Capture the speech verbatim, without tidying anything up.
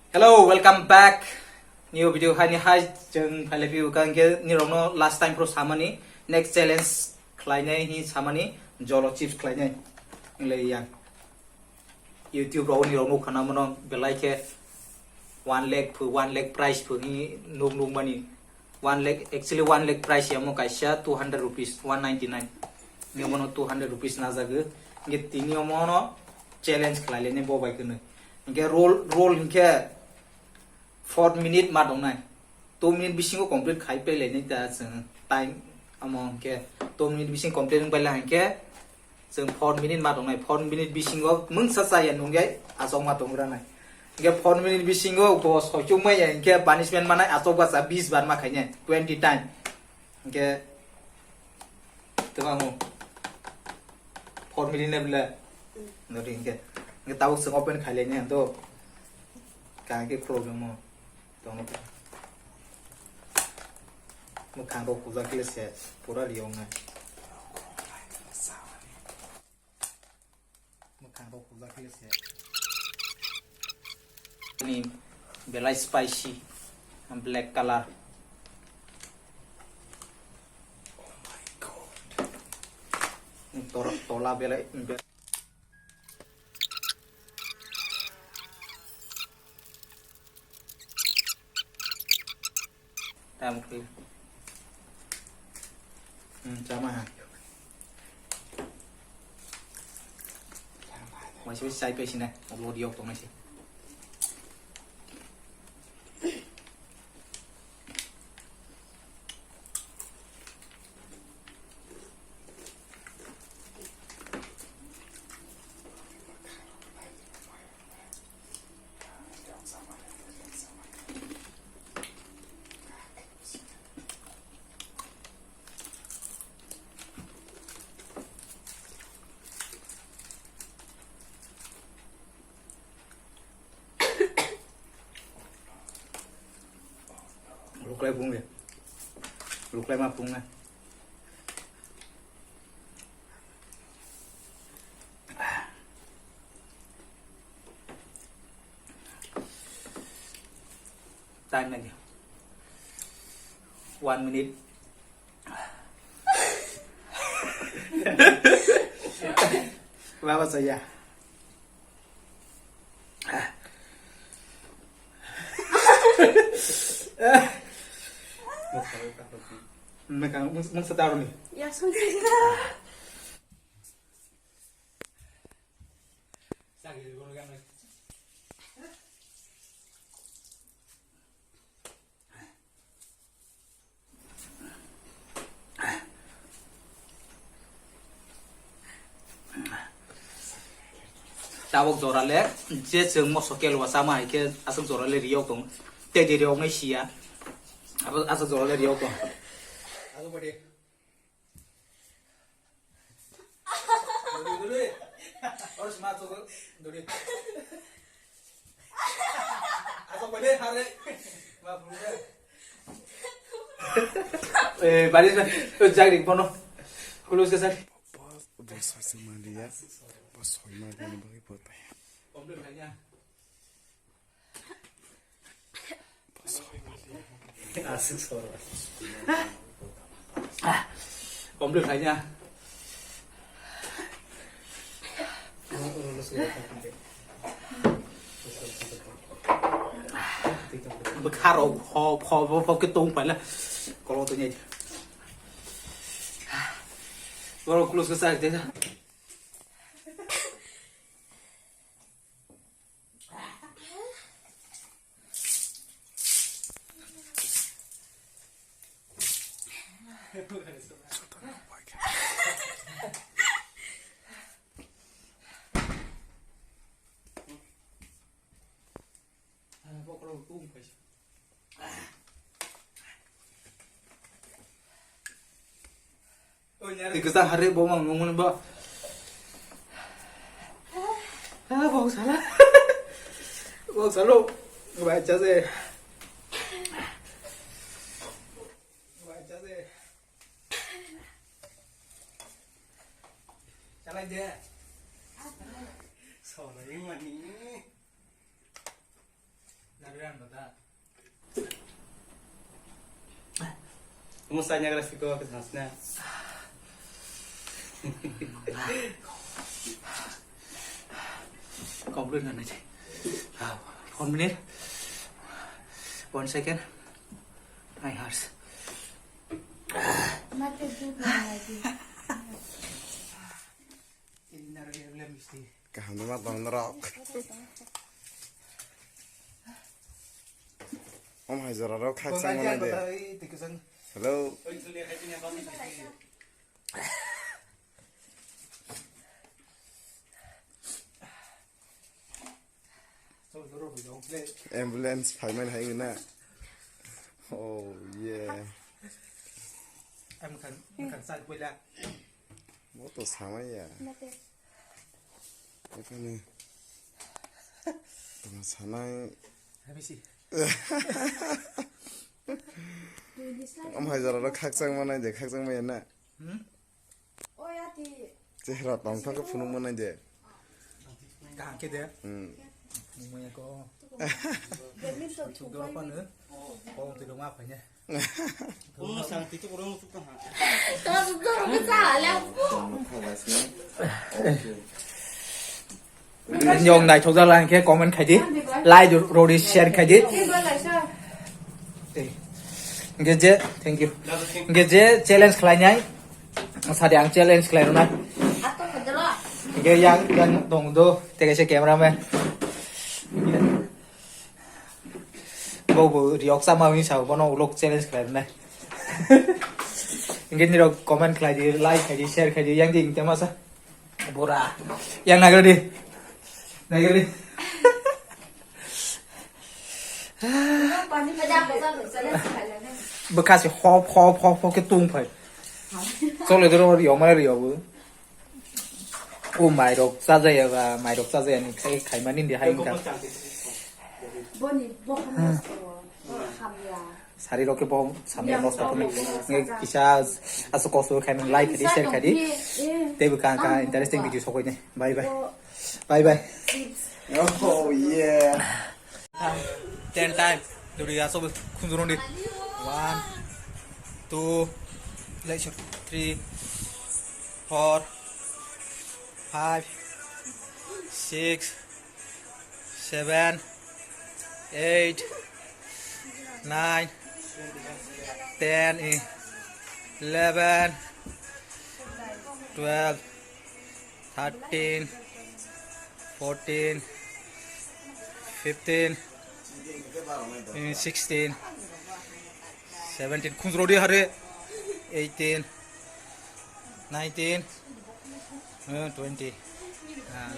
Hello, welcome back. New video haini hai chwng phailai phio ka hwnkhe nirokno last time pro samani next challenge khlainai hi samani jolo chips khlainai. Wnglaiyang. YouTube rok nirok nuk khana mano belai khe one lakh phu, one lakh price phu hi nuk nuk mani. One lakh, actually one lakh price yamo kaisa two hundred rupees, one ninety nine. Nge mono two hundred rupees na jago. Nge tini omo no challenge khlai le ne bo bai kene. Nge roll, roll hinkhe four minute ma dong nai. Two minute bisingo complete khai pe le ne ta chwng time amo hinkhe two minute bising complete wng pai le hinkhe Chwng four minute ma tongnai, four minute bisingo mungsa chaya nungyai achok ma tongra nai. Hingke four minute bisingo bo soichuk maya hingke punishment manai achok bacha bis bar ma khainai, twenty time. Hingke tebang o four minute ne bile nori hingke. Hingke tabuk chwng open khailai ne do. Kaham khe problem o. Tongno. Mwkhang rok kujak khe se pura riyok nai. Mwkhang rok kujak khe se. Ni belai spicy, black color. Tor-, tola belai, be- Tamo khe. Hmm, chama ha. Waisa waisa chai paisina, obo riyok tongnai se. Luklai phung de. Luklai ma phung na. Time lagi. One minute. Baba saya. Mekang mung mung setaruni. Ya sudah. Tabok jora le je chwng moso kelwa chama hai khe aswk jora le riyok tong. Tei de riyok nai siya. Abo aswk jora le riyok tong. Aswk bade. Duri, duri. Oro sima to duri. Ato pale hare. Ma pule. Eh, baris na. To jai ring pono. Kulus ke sar. Bo soi se manliya. Bo soi manliya ni bagwi bo taya. Komple khanya. Aswk soro. Komple khaina. Bwkharo pho pho pho pho ke tong paila. Kolo to nyai. Boro close ke sa de. Twi kwchang hari bo mang nungmani ba. Ah, bok sala. Bok salo. Bai cha se. Bai cha se. Chalai de. Solo yung mani. Musanya gara siko ke hasna. Complete na nai. One minute. One second. My heart. Mate duk na nai di. Kaham ma tong norok. Om hai jora rok khakchang manai de. Hello. Ambulance phaimani hai na. Oh yeah. Ang kan kan sa kuila. Mo to samaya. Mate. Ekani. Tama sanai. Habisi. Om hai jora rok khakchang manai de, khakchang maya na. Hmm? Chehra tong thang khe phunuk manai de. Kaham khe de. Hmm. Phunuk maya ko. Chuk doro panu. Ko twi rok ma phai ne. Uno sang twi tu borok tu ha. Yong naithok jala hwnkhe comment khai di, like rodi, share khai di. Hwnkhe je, thank you. Hwnkhe je challenge khlainai, sadi ang challenge khlai rwnai. Hwnkhe yang, yang tong do, tei kaisa cameraman. Bo bo riyok sama wngwi sao, bono ulok challenge khlai rwnai. Hwnkhe nirok comment khlai di, like khai di, share khai di, yang di hwnkhe masa. Bura. Yang nagra di. Nagra di. Bwkha se hop, hop, hop, hop khe tung phai. Chole doro riyok mare riyok bo. O mairok chajaya ba, mairok chajaya ni khai, khaimani di hai wngkha. Boni bokhorok nosto, hamya. Sari rok khe bo samya nosto khe. Nge kisa aswk kosto khai mani like khai di, share khai di. Tei bo kha, kha interesting video sokoi ne. Bye bye. Bye bye. Oh yeah. Ten time. Duri aso khunjurung di. One, two, like, three, four, five, six, seven, eight, nine, ten, eleven, twelve, thirteen, fourteen, fifteen, eh, sixteen, seventeen, khunjurodi hare, eighteen, nineteen, eh, twenty. Ah.